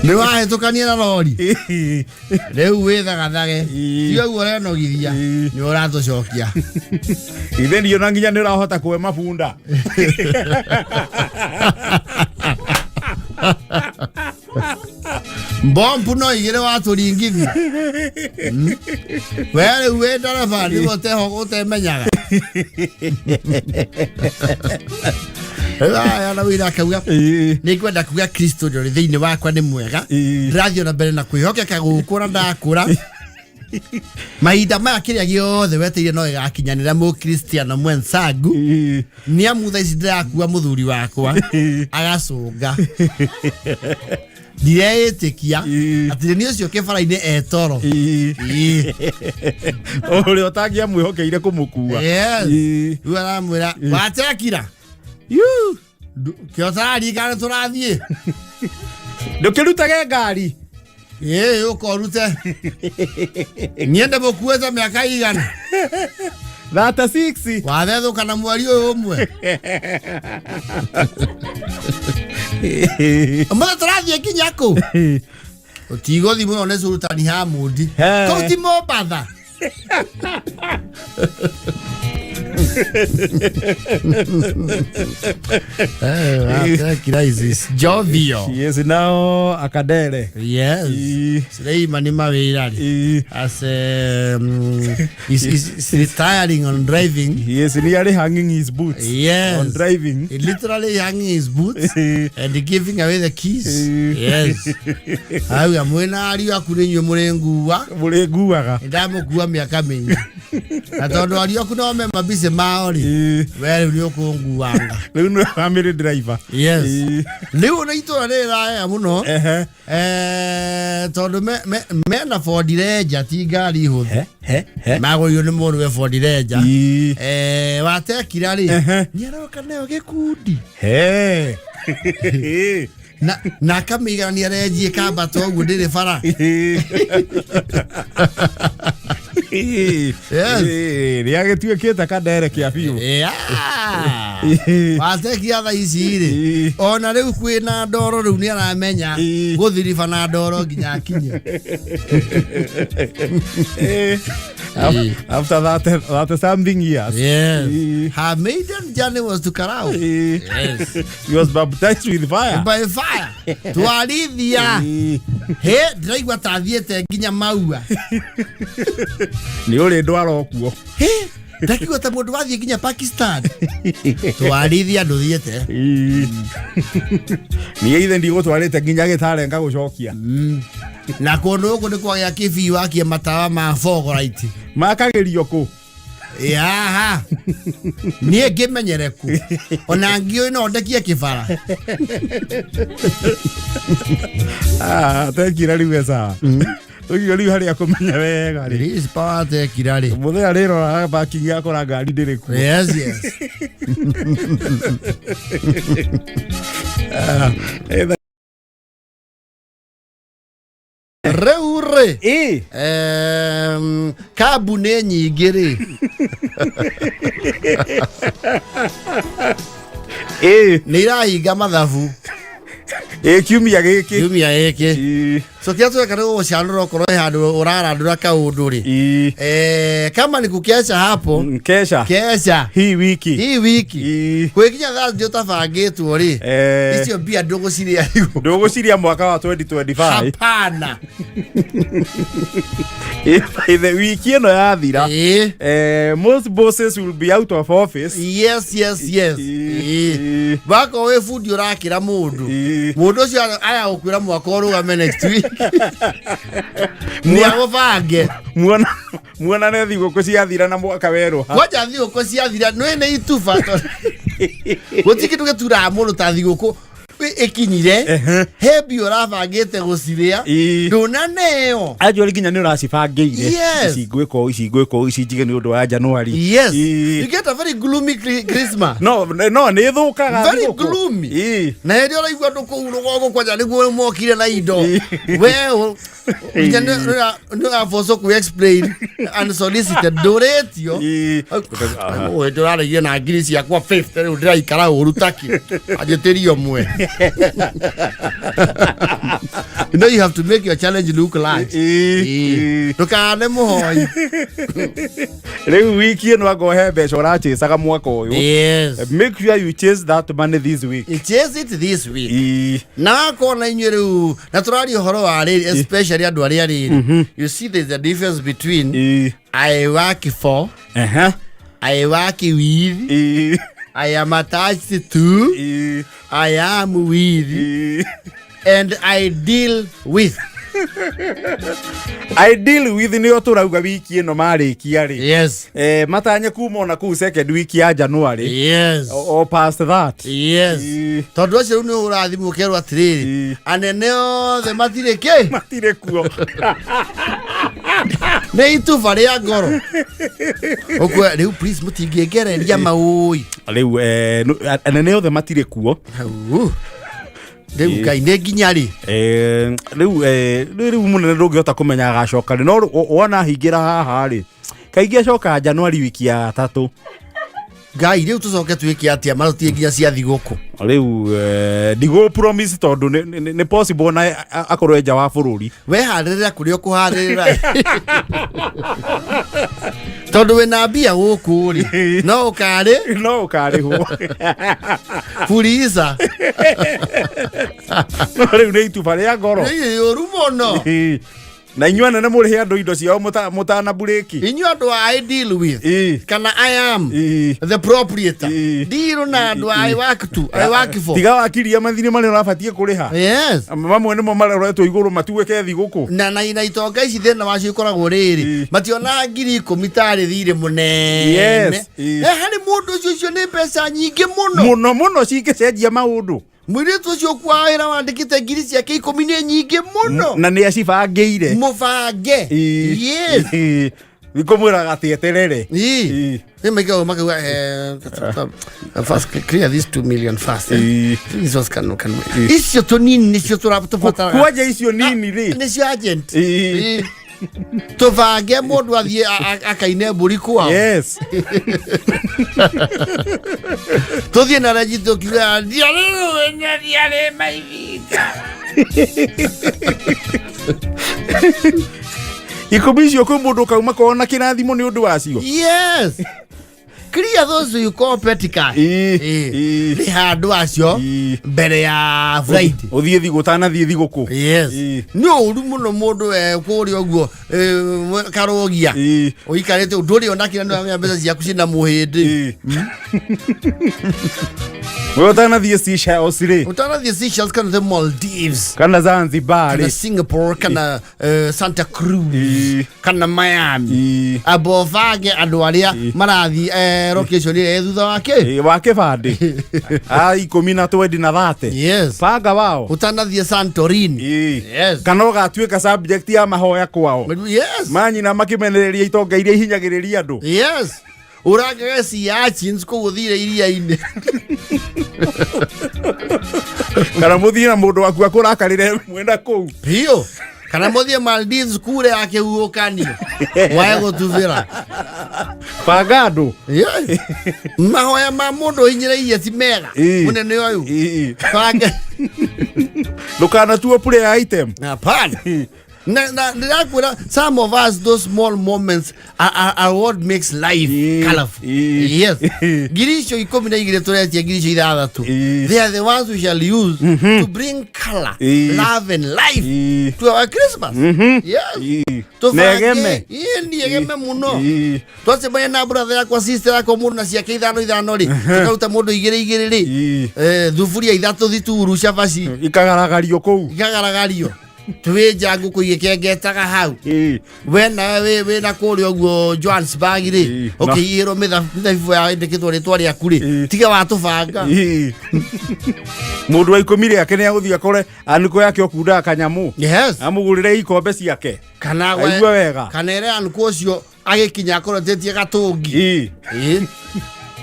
Nĩ wahĩtũkania na rori.
Ii.
Rĩu wĩthagathage.
Ii.
Tiga ũguo ũrenogithia.
Ii.
Nĩ ũratũcokia.
Ithe ndiona nginya nĩ ũrahota kũe mabunda.
Mbombu no igĩrĩ watũringithia. We rĩu wĩ ndereba nĩguo ũtemenyaga. Rĩu aya na wĩra akauga
Ii.
nĩ ngwenda kuga Kristo ũrĩa ũrĩ thĩinĩ wakwa nĩ mwega.
Ii.
Ndĩrathiĩ ona mbere na kwĩhokeka gũkũ na ndakũra. Mahinda maya kĩrĩa gĩothe wetereire no gĩgakinyanĩra mũkristiano mwensangu.
Ii.
Nĩ amu thaa ici ndĩrakua mũthuri wakwa agacũnga. Ndireĩtĩkia
Ii.
atĩ nĩ ũcio kĩbara-inĩ etoro.
Ii.
Ii.
Ũrĩa ũtangĩamwĩhokeire kũmũkua.
Yes.
Ii.
Rĩu aramwĩra watekira
Yu.
kĩo tũrarikana tũrathiĩ.
Ndũkĩrutage ngari.
Ĩĩ ũka ũrute. Niĩ ndĩmũkuĩte mĩaka igana.
36.
Wathethũka na mweri ũyũ ũmwe. Ũmũthĩ tũrathiĩ nginya kũ? Ũtigũthiĩ mũno nĩ Sultan Hamundi.
He.
Kũu ti Mombatha. Crisis. Jovial.
Yes, now akadere.
Yes.
Ii.
Suleiman mawĩra rĩ.
Ii.
As is retiring on driving.
Yes, nearly hanging his boots.
Yes.
On driving.
He literally hanging his boots and giving away the keys. Yes. Auga mwĩna ariũ aku nĩ inyuĩ mũrĩ ngua.
Mũrĩ nguaga.
Ndamũkua mĩaka mĩingĩ. Na tondũ ariũ aku no me mabici mao rĩ.
Ii.
We rĩu nĩ ũkũnguanga.
Rĩu nĩwe family driver.
Yes.
Ii.
Rĩu nĩ itũra rĩrĩ rĩraega mũno.
Ehe.
Tondũ mena Ford Ranger ti ngari hũthũ.
He, he.
Magũrĩirwo nĩ mũndũ we Ford Ranger.
Ii.
Watekira rĩ
Ehe.
nĩ aroka nayo gĩkundi
He.
na akamĩiganania renji ĩkambata ũguo ndĩrĩ bara. Yes.
Rä agä kandere kä a biå.
Yeah. Watekia thaa ici rĩ, ona rĩu kwĩna ndoro, rĩu nĩ aramenya gũthiriba na ndoro nginya akinye.
After that something years.
Yes. Her maiden journey was to Karau. Yes.
He was baptized with fire.
By fire. Twarithia. He, ndĩraigua ta thiĩte nginya maua.
Nä å rä ndwara å kuo.
He, ndakigua ta mũndũ wathiĩ nginya Pakistan. Twarithia ndũthiĩte.
Niä ithe ndigå twarä te nginya gä tare ngagå cokia.
Na kũndũ gũkũ nĩ kwagĩa kĩbii wakie matawa ma fogoraiti.
Makagä rio kå?
Yaha, niĩ ngĩmenyere ku ona ngiũĩ no ndekie kĩbara.
Tekira rä u eca å gio rä u harä a kå menya wega rä.
Release power tekira rĩ.
Må thenya rä roraga parking akora ngari ndä rä kuo.
Yes. Rĩu rĩ, kambuni nyingĩ rĩ, nĩ irahinga mathabu.
Ä kiumia gä kä.
Kiumia gĩkĩ. So kĩrĩa tũreka nĩ gũgũcanũra okorwo he handũ ũrarandũra kaũndũ rĩ. Kama ni kukesha hapo.
Kesha.
Kesha.
Hii wiki.
Hii wiki. Gwĩkinya Thursday ũtabangĩtwo rĩ, icio mbia ndũgũcirĩa rĩu.
Ndå gå ciria mwaka wa 2025.
Hapana.
Ithe wiki ä no yathira, most bosses will be out of office.
Yes. Wakorwo wĩ bundi ũrakĩra mũndũ, mũndũ ũcio aya gũkwĩra mwaka ũrũgame next week nĩ agũbange.
Muona muonane thigũkũ ciathira na mwaka werũha.
Kwanja thigũkũ ciathira nĩ ituba tondũ gũtirĩ kĩndũ gĩturaga mũndũ ta thigũkũ ĩkinyire, he mbia ũrabangĩte gũcirĩa, ndũnaneo.
Anjå nginya nä å racibangä ire. Ici ngwä ka ici ngwä ka ici njige nä å ndå wa Januari.
Yes. You get a very gloomy Christmas.
No no nä thå kaga.
Very gloomy. Na hĩndĩ ũraigua andũ kũu rũgongo kwanja nĩguo mokire na indo, we nginya nĩ ũraboco kwĩ explain unsolicited ndũrĩtio. Ũĩ ndũraregie na ngiri ciakwa 50, rĩu ndĩraikara ũru taki anjĩtĩrie ũmwe. You know you have to make your challenge look large. Ndũkane mũhoi.
Rä u wiki ä no angorwo he mbeca å rachäcaga mwaka å yå, make sure you chase that money this week.
Chase it this week. Na wakorwo na inyuĩ rĩu na tũraria ũhoro wa rĩrĩ, especially andũ arĩa rĩrĩ, you see there's a difference between I work for, I work with, I am attached to, I am with and I deal with.
I deal with nä o tå rauga wiki ä no marä kia rä, matanye kuma ona kuu second week ya January o past that.
Tondũ acio rĩu nĩ ũrathimwo ũkerwo atĩrĩrĩ, anene othe matirĩ kĩ.
Matirä kuo.
Nĩ ituba rĩa ngoro ũkue rĩu, please mũtingĩngereria maũi.
Rä u anene othe matirä kuo.
Hau. Rĩu Ngai nĩ nginya rĩ?
Rĩu mũnene ndũngĩhota kũmenya agacoka rĩ, no wona hingĩra haha rĩ, kaingĩ acokaga Januari wiki ya gatatũ.
Ngai, rĩu tũcoke twĩke atĩa matũtige nginya cia thigũkũ?
Rĩu ndigũ promise tondũ nĩ possible na akorwo nja wa bũrũri.
Weharĩrĩra kũrĩa ũkũharĩrĩra, tondũ wĩna mbia gũkũ rĩ, no ũkarĩ
No ũkarĩhwo.
Fuliza.
No rĩu nĩ ituba rĩa ngoro.
Nĩ ũru mũno.
Na inyuĩ anene mũrĩhe andũ indo ciao mũtana burĩki.
Inyuĩ andũ a I deal with kana I am the proprietor, deal na andũ a I work to, I work for.
Tiga wakiria mathirĩ marĩa ũrabatiĩ kũrĩha. Mamwe nĩmo maroretwo igũrũ matuĩke thigũkũ.
Na itonga ici thĩna wacio ikoragwo rĩrĩ, mationaga 10,000 tarĩ thirĩ mũnene. Eh, harĩ mũndũ ũcio, ũcio nĩ mbeca nyingĩ mũno.
Mũno mũno, cingĩcenjia maũndũ.
Mũirĩtu ũcio ũkuaga wĩra wandĩkĩte 10,000 ciake nĩ nyingĩ mũno.
Na nĩ acibangĩire.
Mũbange.
Nikũmwĩraga atĩ eterere.
Nĩ maikagwo makauga, first clear this 2 million first, eh? This was can icio tũnini nĩcio tũbataraga.
Kwanja icio nini rĩ.
Nĩcio agent. Tũbange mũndũ athiĩ akaine mbũri kwao.
Yes.
Tũthiĩ na reji tũkiuga ndiarĩ rũĩ na ndiarĩ maithinga.
10 icio kwĩ mũndũ kauma kona kĩrathimo nĩ ũndũ wacio.
Yes, clear those you call petty cash. Nĩ handũ acio mbere ya Friday.
Ũthiĩ thigũ ũtanathiĩ thigũkũ.
Yes. Nĩ ũru mũno mũndũ e kũrĩa ũguo karũgia ũikarĩte ndũrĩ ona kĩrĩa nĩ mbeca ciaku ciĩna mũhĩndĩ.
We ũtanathiĩ Seychelles rĩ.
Ũtanathiĩ Seychelles kana the Maldives
kana Zanzibar
kana
rĩ.
Singapore kana Santa Cruz kana Miami, amba ũbange andũ arĩa marathiĩ location ĩrĩa ĩ thutha wake.
Wa kĩbandĩ a 10 na 20 na 30. Banga wao.
Ũtanathiĩ Santorini.
Kana ũgatuĩka subject ya mahoya kwao. Manyina makĩmenereria itonga iria ihinyagĩrĩria andũ.
Yes, ũrangage sea urchins kũu ũthire iria-inĩ.
Kana mũthiĩ na mũndũ waku akũrakarĩre mwena kũu.
Biũ. Kana mũthiĩ Maldives kure ya kĩhuhũkanio wae gũtubĩra.
Banga andũ.
Yes. Mahoya ma mũndũ ũhinyĩrĩirie ti mega. Mũnene ũyũ. Banga.
Ndũkanatuo prayer item.
Hapana. Na ndĩrakwĩra, some of us, those small moments are what makes life colorful. Yes. 12,000 tũretia 6,000. They are the ones we shall use to bring color, love and life to our Christmas. Yes. Tũbange.
Negeme.
Ĩĩ, niegeme mũno. Twacemania na brother yakwa, sister yakwa, mũndũ na ciake ithano ithano rĩ, tũkaruta mũndũ igĩrĩ igĩrĩ rĩ, thuburia ithatũ, thituru, cabaci.
Ikagaragario kũu.
Ikagaragario twĩnja ngũkũ igĩkengetaga hau. We nawe wĩ na kũrĩa ũguo Johannesburg rĩ, ũkĩhihĩrwo mĩthabibũ yandĩkĩtwo rĩtwa rĩaku rĩ, tiga watũbanga.
Mũndũ wa 10 rĩake nĩ agũthiĩ akore aniko yake okundaga kanyamũ. Amũgũrĩre ikombe ciake.
Kana
Aigue wega.
Kana ere anko ũcio agĩkinya akorotĩtie gatũngi. Ĩĩ.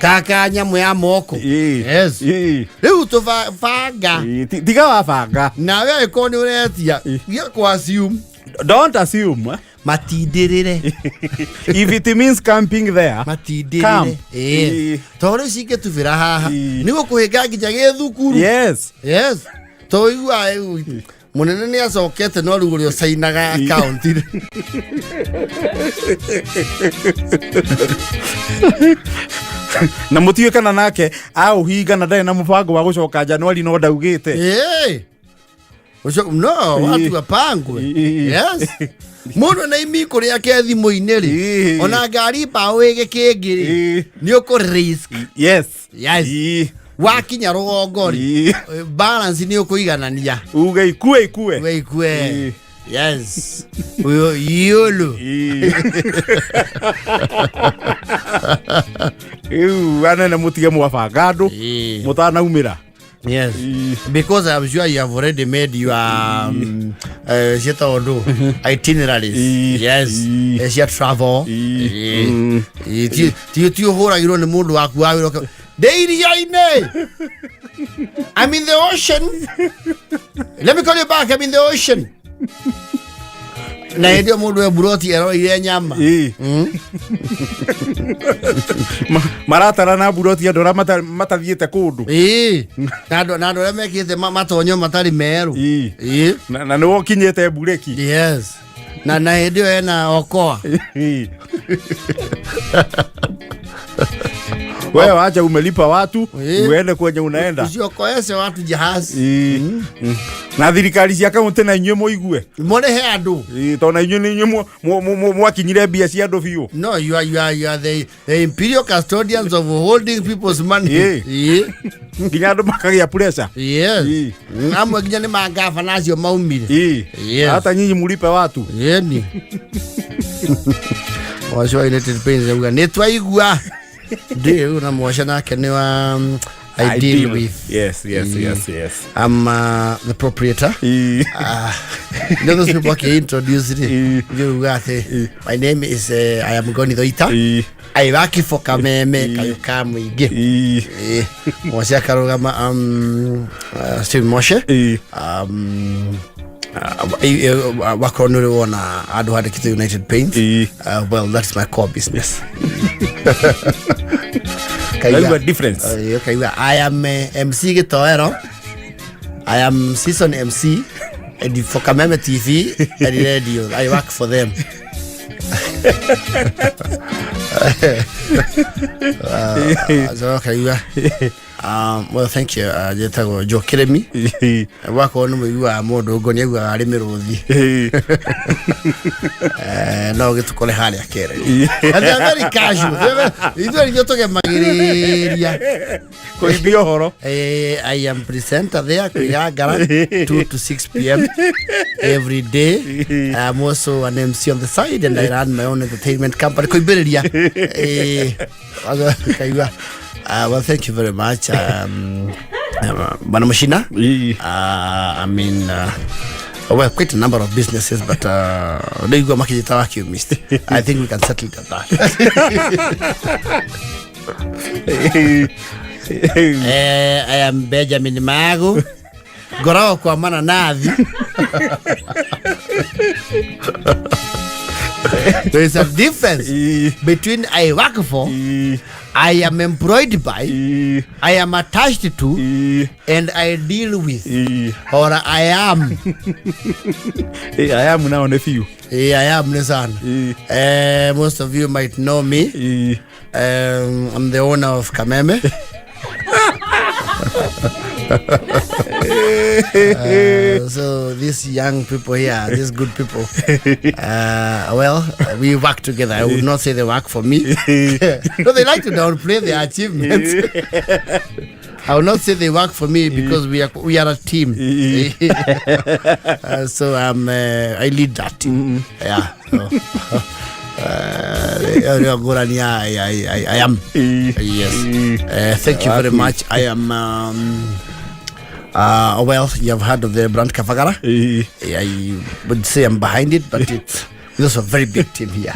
Kaka nyamũ ya moko. Yes. Rĩu tũbanga.
Tiga wabanga.
Nawe angĩkorwo nĩ ũretia, gĩa kũ assume.
Don't assume, eh?
Matindĩrĩre.
If it means camping there,
matindĩrĩre.
Camp.
Ĩĩ. Tondũ rĩu cingĩtubĩra haha nĩ gũkũhĩnga nginya gĩthukuru. Yes, tondũ iguaga rĩu mũnene nĩ acokete no rĩu ũrĩa ũcainaga akaunti.
Na mũtiũĩ kana nake aũhinga na ndarĩ na mũbango wa gũcoka Januari no ndaugĩte.
Ĩĩ. Ũcio no watu apangwe. Yes, mũndũ na imiko rĩake thimũ-inĩ rĩ, ona ngari mbaũ ĩ gĩkĩngĩ rĩ, nĩ ũkũ risk. Yes. Wakinya rũgongo rĩ, balance nĩ ũkũiganania.
Uge ikue ikue.
We ikue. Yes, Uyo- yolo.
Rĩu anene mũtige mwabanga andũ mũtanaumĩra.
Yes. Because I'm sure you have already made your ciĩtagwo ndũ itineraries. Yes. Cia travel. Ti ũhũragĩrwo nĩ mũndũ waku wa wĩra ndĩ iria-inĩ. I'm in the ocean. Let me call you back. I'm in the ocean. Na hĩndĩ ĩyo mũndũ we buroti eroire nyama.
Maratara na buroti andũ arĩa matathiĩte kũndũ.
Ĩĩ. Na andũ arĩa mekĩte matonyo matarĩ merũ. Ĩĩ.
Na nĩwe ũkinyĩte mburĩki.
Yes. Na hĩndĩ ĩyo ena okoa.
Wewe wacha umelipa watu uende kwenye unaenda.
Usiokoese watu jahazi.
Na thirikari cia kaunti na inyuĩ mũigue.
Mũrĩhe andũ.
Tondũ na inyuĩ nĩ inyuĩ mwakinyire mbia cia andũ biũ.
No, you are the imperial custodians of holding people's money. Ĩĩ.
Nginya andũ makagĩa pressure.
Yes. Amwe nginya nĩ mangabana acio maumire. Yes.
Hata nyinyi mulipe watu.
Yeni. Wacio wa United Pains auga nĩ twaigua. Ndĩ na mwaca nake nĩ wa I deal with. I'm the proprietor. You know those people can introduce it. You got it. My name is I am Goni Thoita. I work for Kameme kayo ka mũingĩ. Mwaca akarũgama, Steve Moshe. Wakorwo nĩ ũrĩ wona andũ handĩkĩtwo United Paints. Well, that's my core business.
Kaigua difference.
Kaigua I am MC Gitoero. I am season MC and for Kameme TV and radio. I work for them. So kaigua well, thank you. Njĩtagwo Joe Kĩrĩmi. Wakorwo nĩ mũiguaga mũndũ ngo nĩ aiguaga arĩ mĩrũthi. No gĩtũkore harĩa kere. And they are very casual. Ithuĩ nithuĩ tũgemagĩrĩria.
Kũimbia ũhoro.
I am presenter there, Kwigangara, 2 to 6 p.m. every day. I'm also an MC on the side and I run my own entertainment company. Kuimbĩrĩria. Kaigua. Well, thank you very much. Bwana Mushina. I mean, well, quite a number of businesses, but nĩigua makĩnjĩta wa chemist. I think we can settle it at that. I am Benjamin Magu. Ngoragwo kwa mananathi. There is a difference between I work for, I am employed by, I am attached to, and I deal with, or I am.
I am now nephew.
I am nĩ sana. Most of you might know me. I'm the owner of Kameme. So these young people here, these good people, well, we work together. I would not say they work for me. No, they like to downplay their achievements. I will not say they work for me because we are a team. So I lead that team. Yeah. So, I am. Yes. Thank you very much. I am. Well, you have heard of the brand Kafagara. I would say I'm behind it, but it's also a very big team here.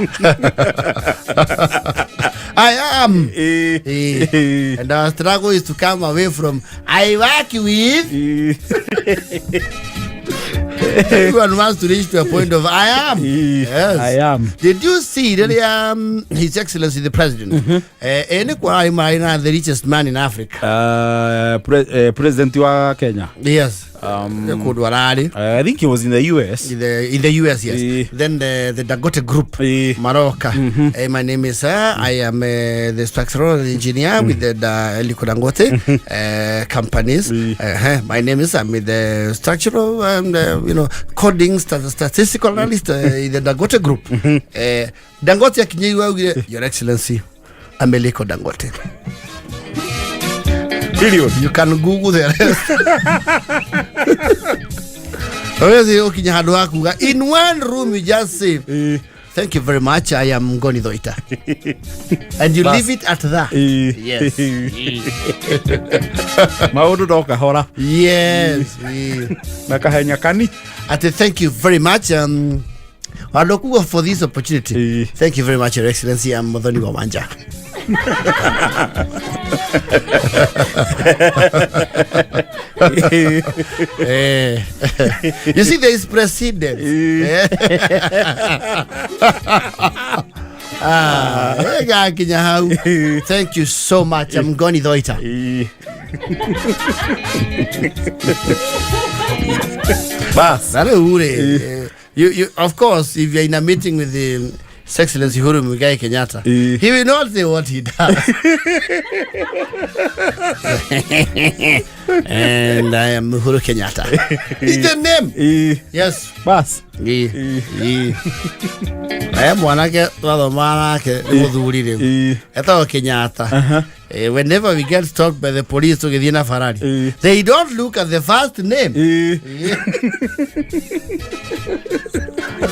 I am. And our struggle is to come away from I work with. Everyone wants to reach to a point of I am. Yes.
I am.
Did you see really, His Excellency the President? Mm-hmm. The richest man in Africa.
President wa Kenya.
Yes. Kũndũ ararĩ.
I think he was in the US.
In the US, yes. Then the Dangote Group, Maroka. My name is, I am the structural engineer with the Aliko Dangote companies. My name is, I'm with the structural, coding statistical analyst in the Dangote Group. Dangote akinyeiwa augire, "Your Excellency, I'm Aliko Dangote."
Period.
You can Google the rest. Hawezi ukinya handũ ha kuga in one room you just say, "Thank you very much, I am Ngoni Thoita," and you
Bas.
Leave it at that. Yes.
Maũndũ no kahora.
Yes.
Na kahenya kani.
Ati thank you very much, Wandokuga, for this opportunity. Thank you very much, Your Excellency. I'm Muthoni wa Wanja. You see, there is precedence. Ah, gakinya hau. Thank you so much. I'm Ngoni Thoita.
Bas.
Na rĩu rĩ, you, of course, if you're in a meeting with the His Excellency Uhuru Muigai Kenyatta, he will not say what he does. And I am Uhuru Kenyatta. It's the name. Yes.
Bas.
Ĩ. Eh, mwanake twathomaga nake nĩ mũthuri rĩu etagwo Kenyatta. Whenever we get stopped by the police tũgĩthiĩ na Ferrari, they don't look at the first name.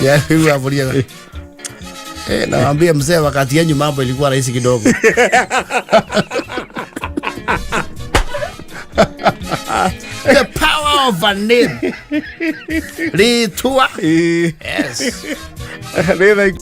Yeah, huyu avulia. Nawambia mzee, wakati yenyu mambo ilikuwa rahisi kidogo. The power of a name. Rĩtwa. Yes.
Rĩ thank